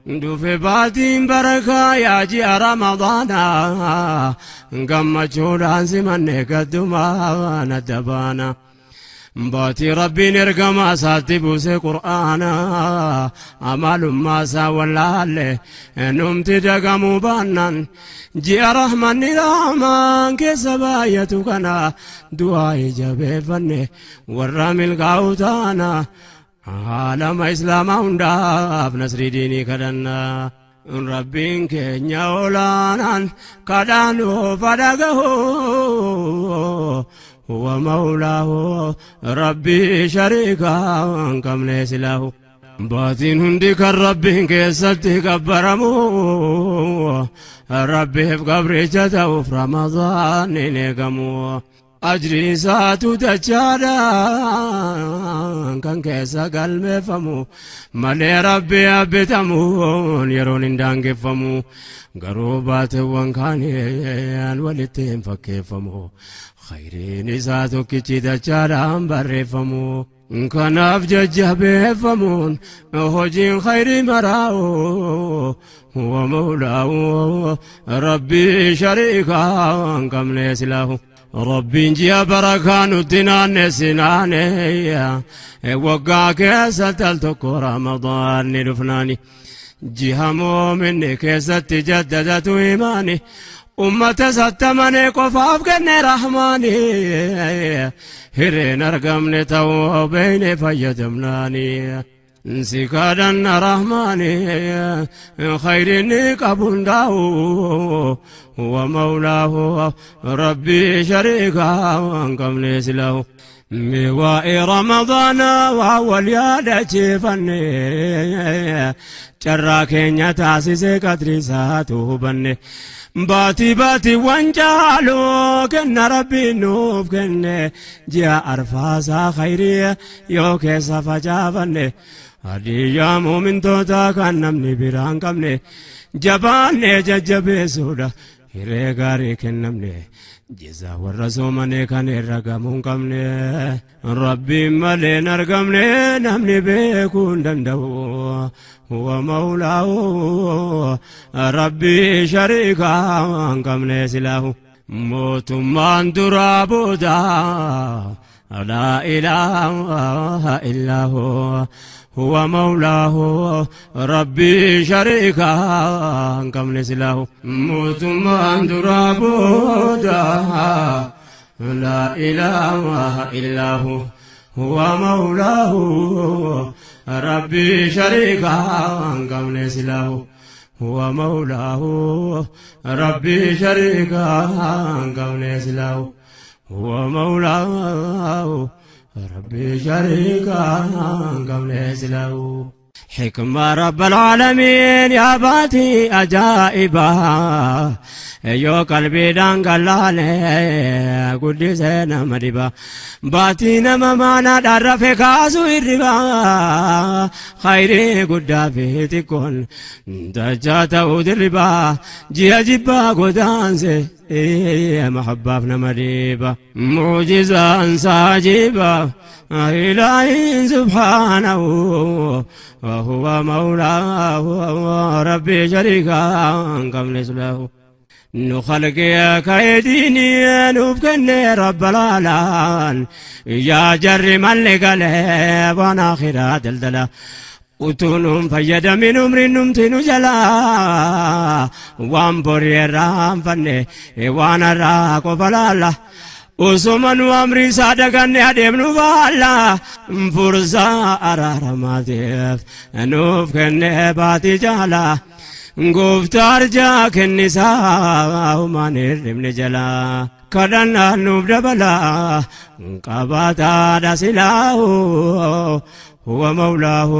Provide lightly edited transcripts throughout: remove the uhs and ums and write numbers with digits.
Dhufe baatiin barakaa yaa ji'a Ramadaanaa, gammachuudhaan simanne gaddumaan adda baana. Baatii Rabbiin ergamaa isaatti buuse Qur'aana, amalummaa isaa wallaalle numti dagamuu baannaan, ji'a rahmanni rahmaan keessa baay'atu kana du'aa jabeeffanne warra milkaa'u taana. Aalama Islaamaa hundaaf nasrii diinii kadhannaa. Rabbiin keenya olaanaan kadhaanuu fadhagahu, huwa mawlaahu Rabbii shariikaa hin qabne silaahu. Baatiin hundi kan Rabbiin keessatti gabbaramu, Rabbiif gabricha ta'uuf Ramadaan hin eegamu. Ajrii isaatu dachaadhaan kan keessa galmeeffamu malee Rabbi abbitamuun yeroon hin daangeffamu. Garuu baateewwan kaaniin walitti hin fakkeeffamu. Khayriin isaa tokkichi dachaadhaan barreeffamu. Kanaaf jajjabeeffamuun hojiin khayrii maraa'u, huwa mawlaahu Rabbii shariikaa hin qabne silaahu. Rabbiin ji'a barakaa nutti naannessi naane, waggaa keessatti al tokko Ramadaan ni dhufnaani. Ji'a moominni keessatti jaddadatu imaani. Ummata sattamane qofaaf kenne Rahmaani. Hireen argamne ta'uu beeyne fayyadamnaani. Si kadhanna Rahmaani, khayrinni qabu hundaa'u, huwa mawlaahu Rabbii shariikaa hin qabne silahu. Miwaa'ee Ramadaana waa wal yaadachiifanne, carraa keenya taasisee qadri isaatu hubanne. Baatii baatiiwwan caalu kenna Rabbiin nuuf kenne, ji'a arfaasaa khayrii yoo keessa facaafanne. Hadiyyaa muumintoota kan namni biraan qabne, jabaannee jajjabeessuudha hiree gaarii kennamne. Jizaa warra soomane kan irra gamuu hin qabne, Rabbiin malee hin argamne namni beekuu hin danda'u. Huwa mawlaahu Rabbii shariikaa hin qabne silaahu. Mootummaan duraa booda laa ilaaha illaa huwa, huwa mawlaahu Rabbii shariikaa hin qabne silaahu. Mootummaan duraa booda laa ilaaha illaa huwa, huwa mawlaahu Rabbii shariikaa hin qabne silaahu. Huwa mawlaahu Rabbii shariikaa hin qabne silaahu. Huwa mawlaahu Rabbii shariikaa hin qabne silaahu. حكمة رب العالمين يا باتي أجائبا، yoo qalbiidhaan gallaale guddisee nama dhiba. Baatii nama maanaadhaan rafe kaasu hirriba, khayrii guddaa fi xiqqoon dachaa ta'uu dirriba. Ji'a jibbaa godaanse mahabbaaf nama dhiiba. Mucjizaan saajiba إلهي سبحانه، وهو مولاه ربي شريكا قبل له. Nu khalqee kaydini nuuf kenne Rabba laalaan, yaa jarri malli galee waan akhiraa daldala. Utuu nuun fayyadamin umriin numti nu jalaa, waan borii irraanfanne waan har'aa qofa laalla. Osoma nu amri isaa daganne adeemnu baalla, fursaa araaramaatiif nuuf kenne baatii jaala. Gooftaa arjaa kennisaa humaan hirribne jalaa. Kadhannaan nuuf dabala qabaataadha silaahu, huwa mawlaahu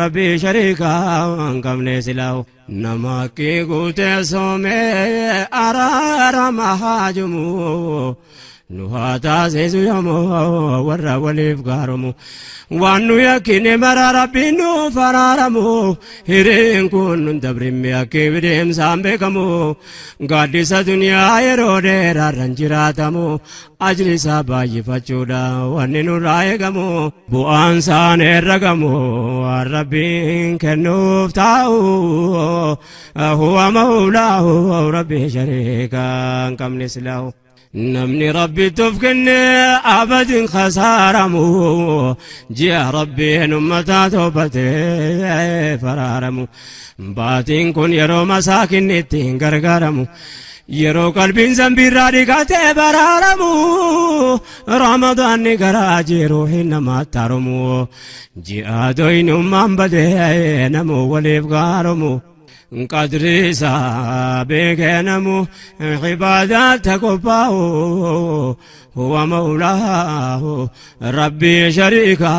Rabbii shariikaa hin qabne silaahu. Nama haqqii guutee soomee araarama haajumu, Nu haa taasisu yoomuu warra waliif gaaramu waan nu yakkine mara rabbiin nuuf araaramu hireen kun nun dabrimme akka deemsaan beekamu gaaddisa duniyaa yeroo dheeraarran jiraatamu ajri isaa baay'ifachuudha wanni nurraa eegamu bu'aan isaan herragamu waan rabbiin kennuuf taa'u huwa mawlaahu rabbi shariikaa hin qabne silaahu. Namni rabbi tufkenne abadin khasaaramu ji'a rabbiin ummataa toobatee faraaramu baatiin kun yeroo masaakinni ittiin gargaaramu yeroo qalbiin zambiirraa dhiqatee baraaramu ramadaanni garaa jiru hin namaatti haromu ji'a doyinummaan badee namuu waliif gaaromu. قدري سابق نمو عبادات قباه هو مولاه ربي شريكا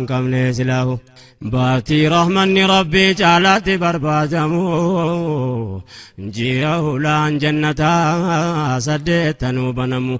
كم ليس له باتي رحمن ربي جعلت بربادمو جيه لان جنتا سدتنو بنمو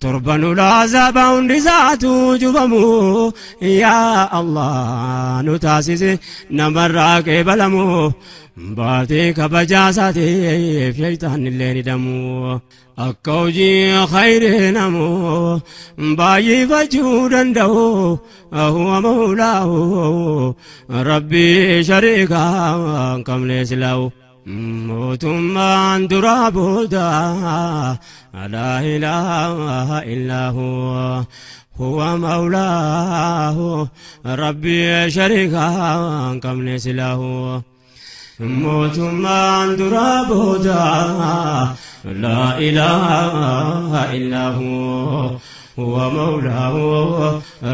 تربن العذاب ذات جبمو يا الله نتاسس نمر قبلمو باتي كبجاساتي في شيطان الليل دمو أكوجي خير نمو باي فجودا دو هو مولاه ربي شريكا كم ليس له mootummaan duraa booda laa ilaaha illaa huwa huwa mawlaahu rabbi shariikaa hin qabne silaahu mootummaan duraa booda laa ilaaha illaa huwa huwa mawlaahu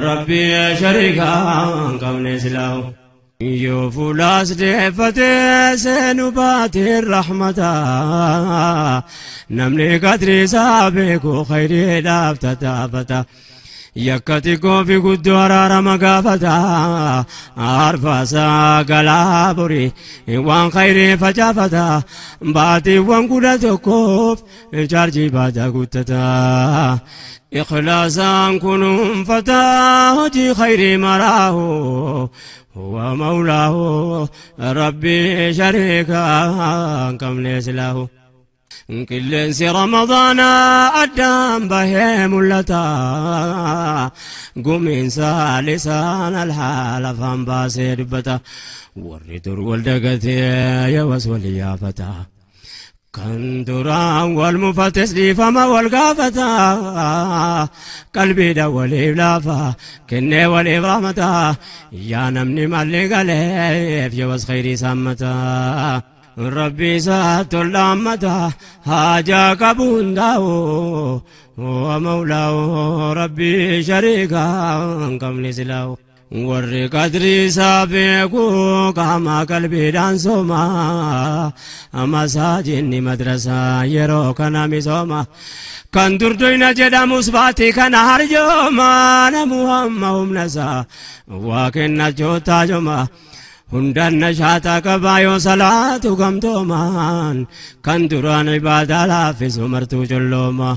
rabbi shariikaa hin qabne silaahu. Yoo fuulaas deeffatee seenu baatee rahmataa namni qadri isaa beeku khayriidhaaf tattaafata yakka xiqqoo fi guddoo araarama gaafata arfaasaa galaa borii waan khayrii facaafata baatiiwwan 11 chaarjii baataa guuttata. إخلاصا كنون فتاه جي خير مراه هو مولاه ربي شريكا كم ليس له كل رمضان أدام به ملتا قم إنسان لسان الحال فهم باسير بتا والردر والدقتي يا وسولي يا فتاه كان duraan wal mufates dhiifama wal gaafata qalbiidha waliif laafa kennee waliif rahmata yaa namni malli galeef yoos khayrii saammata rabbi isaa tollaammata haajaa qabu hundaa'u huwa mawlaahu rabbi shariikaa hin qabne silaa'u. Warri qadrii isaa beeku qaama qalbiidhaan sooma masaajinni madrasaa yeroo kana misooma kan durdoyna jedhamus baatii kana harjooma namu hamma humna isaa waa kennachuu taajoma hundaan nashaataa qabaa yoo salaatu gamtoomaan kan duraan ibaadaa laaffisu martuu collooma.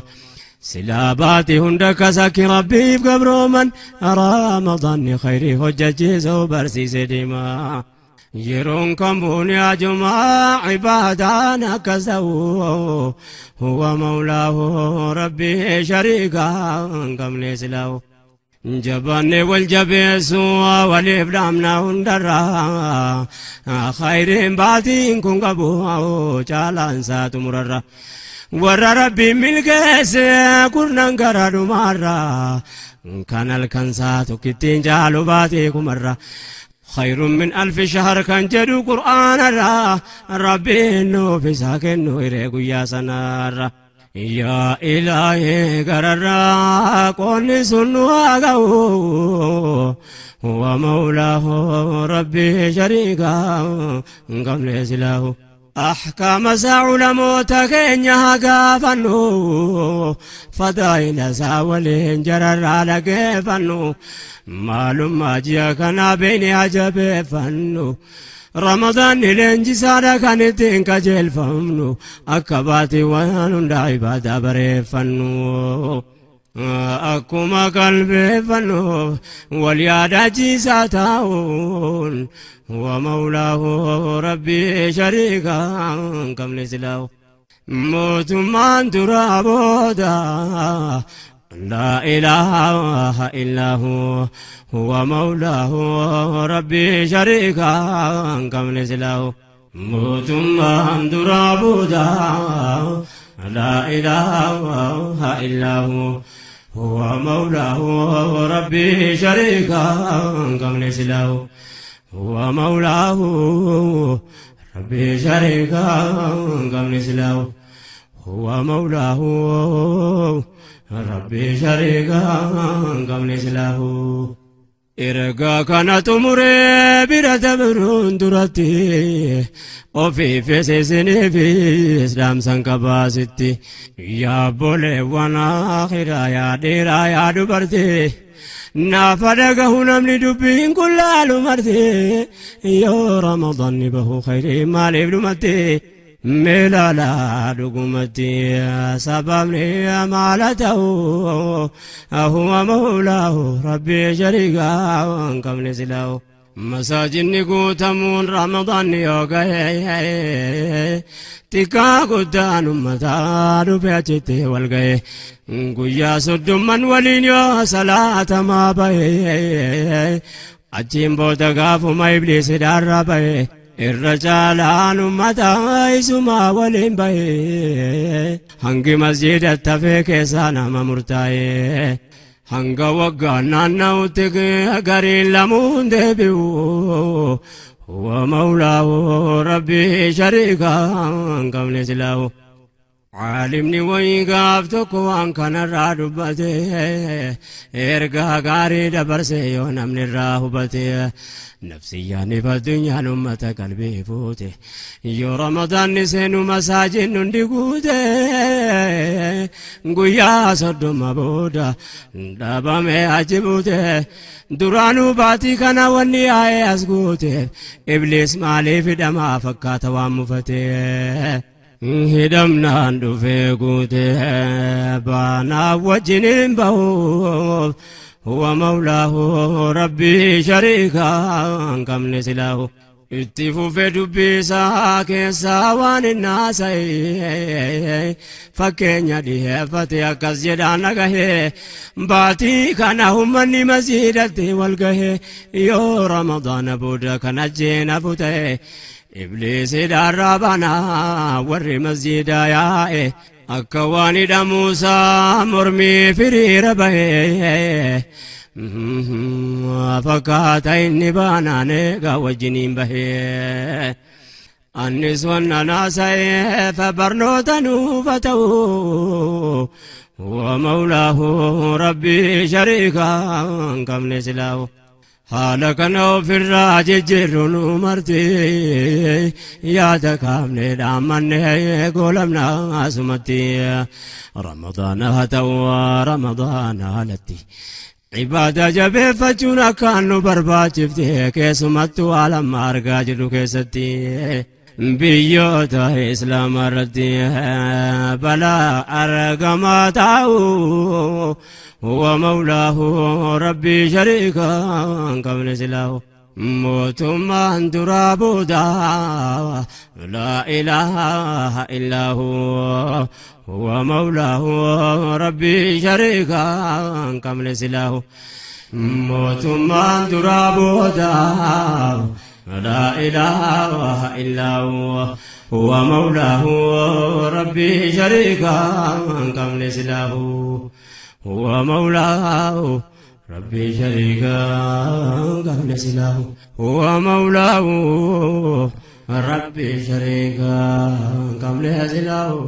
Silaa baatii hunda kasakki rabbiif gabrooman ramadaanni khayrii hojjechiisuu barsiise deema. Yeroon kamuu ni ajumaa ibaadaan akkas ta'u huwa mawlaahu rabbi shariikaa hin qabne silaa'u. Jabaanne wal jabeessu waliif dhaamna hundarraa khayriin baatiin kun qabu caalaan isaa xumurarra. Warra rabbiin milkeesse kurnan gara dhumaarra kan halkansaa tokkittiin caalu baatee kumarra khayrun min alfi shahr kan jedhu qur'aanarra rabbiin nuuf isaa kennu hiree guyyaa sanaarra. Yaa ilaahee gararraa qoonni sun nu haa ga'u huwa mawlaahu rabbi shariikaa hin qabne silaahu. أحكام علماء كينيا غافنو فضائل ساولين جرر على كيفنو معلوم ما جاء كان بيني عجب فنو رمضان لنجي سارا كانتين كجيل فمنو أكباتي وانون دعبادة بريفنو. Akkuma qalbeeffannuuf wal yaadachiisaa taa'uun huwa mawlaahu rabbii shariikaa hin qabne silaahu. Mootummaan duraa booda laa ilaaha illaa hu huwa mawlaahu rabbii shariikaa hin qabne silaahu. Mootummaan duraa booda laa ilaaha illaa hu huwa mawlaahu rabbii shariikaa hin qabne silaahu. Huwa mawlaahu rabbii shariikaa hin qabne silaahu. Huwa mawlaahu rabbii shariikaa hin qabne silaahu. Ergaa kana xumuree bira dabruun duratti ofiifis isiniifis dhaamsan qabaasitti. Yaa obboleewwan akhiraa yaa dhiiraa yaa dubartii naafa dhagahu namni dubbiin kun laalu marti yoo ramadaanni bahu khayrii maaliif dhumatti meelaalaa dhugumatti sababni maala ta'u huwa mawlaahu rabbii shariikaa hin qabne silaahu. Masaajidni guutamuun ramadaanni yoo ga'e xiqqaa guddaan uummataa dhufe achitti wal ga'e guyyaa 30 waliin yoo salaatamaa ba'e achiin booda gaafuma ibliis hidhaarraa ba'e irra caalaan uummataa isumaa waliin ba'e hangi masjiidatti hafee keessaa nama murtaa'e. Hanga waggaa naanna'utti gariin lamuun deebi'u huwa mawlaahu rabbii shariikaa hin qabne silaahu. Caalimni wayii gaaf tokko waan kanarraa dubbate ergaa gaarii dabarse yoo namni irraa hubate nafsiyyaan ifa addunyaan uummata qalbii fuute yoo ramadaanni seenu masaajidni hundi guute guyyaa 30 booda dhabame achi buute duraanuu baatii kana wanni yaa'ee as guute ibliis maaliif hidhamaa fakkaata waan mufate. Hidhamnaan dhufee guute baanaa wajjiniin bahuuf huwa mawlaahu rabbii shariikaa hin qabne silaahu. Itti fufee dubbii isaa keessaa waan hin haasa'e fakkeenya dhiheeffate akkas jedhaan dhagahe baatii kana uummanni masjiidatti wal gahe yoo ramadaana booda kan ajjeena buta'e ibliis hidhaarraa banaa warri masjiida yaa'e akka waan hidhamuusaa mormii firiira bahe fakkaata inni baanaan eegaa wajjiniin bahe. Annis wanna naasa'eef barnoota nuufa ta'u huwa mawlaahu rabbii shariikaa hin qabne silaahu. Haala kana ofirraa jijjiirru nu marti yaada kaafne dhaammanne goolamna asumatti ramadaana haa ta'u ramadaana alatti ibaada jabeeffachuun akkaan nu barbaachifte keessumattuu haala amma argaa jirru keessatti biyyoota islaamaa irratti balaa argamaa taa'u huwa mawlaahu rabbii shariikaa hin qabne silaahu. Mootummaan duraa booda laa ilaaha illaa hu huwa mawlaahu rabbii shariikaa hin qabne silaahu. Mootummaan duraa booda laa ilaaha illaa hu huwa mawlaahu rabbii shariikaa hin qabne silaahu. Huwa mawlaahu rabbii shariikaa hin qabne silaahu. Huwa mawlaahu rabbii shariikaa hin qabne silaahu.